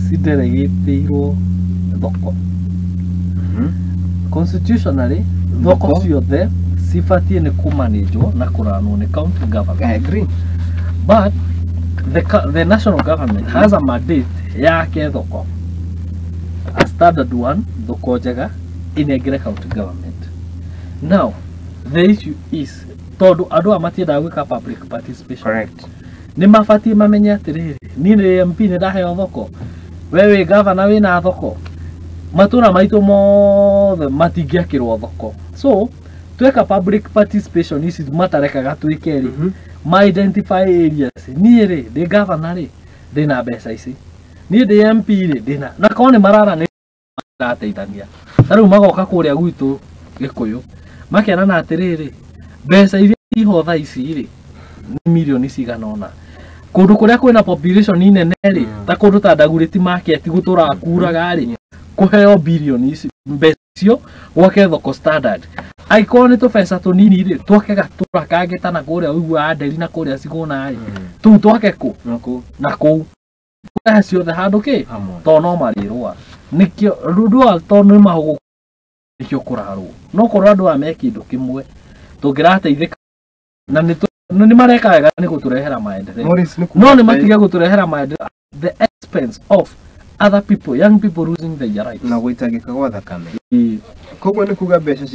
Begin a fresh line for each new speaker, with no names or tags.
Cidelegĩtĩirwo thoko. Constitutionally, thoko
Thoko.
Ciothe cibatiĩ nĩ kũmanĩnjwo na kũranwo nĩ county government.
I agree.
But the national government has a mandate yake thoko, a standard one, thoko njega inengere county government. Now the issue is, tondũ andũ aya matiendaga gwĩka public participation,
Correct.
Nĩ mabatiĩ mamenye atĩrĩrĩ, niĩ nĩ MP, nĩ ndaheo thoko, we wĩ gavana, wĩna thoko, matũra maitũ mothe matingĩakĩrwo thoko. So tweka public participation ici matarekaga twĩke rĩ, ma identify areas. Niĩ rĩ, ndĩ gavana rĩ, ndĩna mbeca ici, niĩ ndĩ MP rĩ, ndĩna na korwo nĩ marara nĩ marateithania. Ta rĩu magoka kũrĩa gwitũ Gĩkũyũ makerana atĩrĩrĩ, mbeca iria iho thaa ici rĩ, nĩ mirioni cigana ũna, kũndũ kũrĩa kwĩna population nene rĩ, ta kũndũ ta Dagoretti Market gũtũraga kuraga rĩ, kũheo birioni ici, mbeca icio gwake thoko standard. Angĩkorwo nĩ tũbeca tũnini rĩ, twake gatũra kangĩ ta na kũrĩa ũiguaga Nderi na kũrĩa Cigũna rĩ, tũu twake kũ
Naku.
Na kũu kũrehe ciothe handũ kĩ
Hamwe.
Tondũ no marĩrũa, nĩkĩo rũndũ wa, tondũ nĩ mahũgũ, nĩkĩo kũrarũo. No korwo andũ aya me kĩndũ kĩmwe, tũngĩrateithĩka na nĩ mareka wega nĩ gũtũrehera maendeleo.
Morris, nĩ
No nĩ matige gũtũrehera maendeleo at the expense of other people, young people losing their rights.
Na gũitangĩka gwa thakame.
Ĩĩ.
Koguo nĩ kuga mbeca ciho.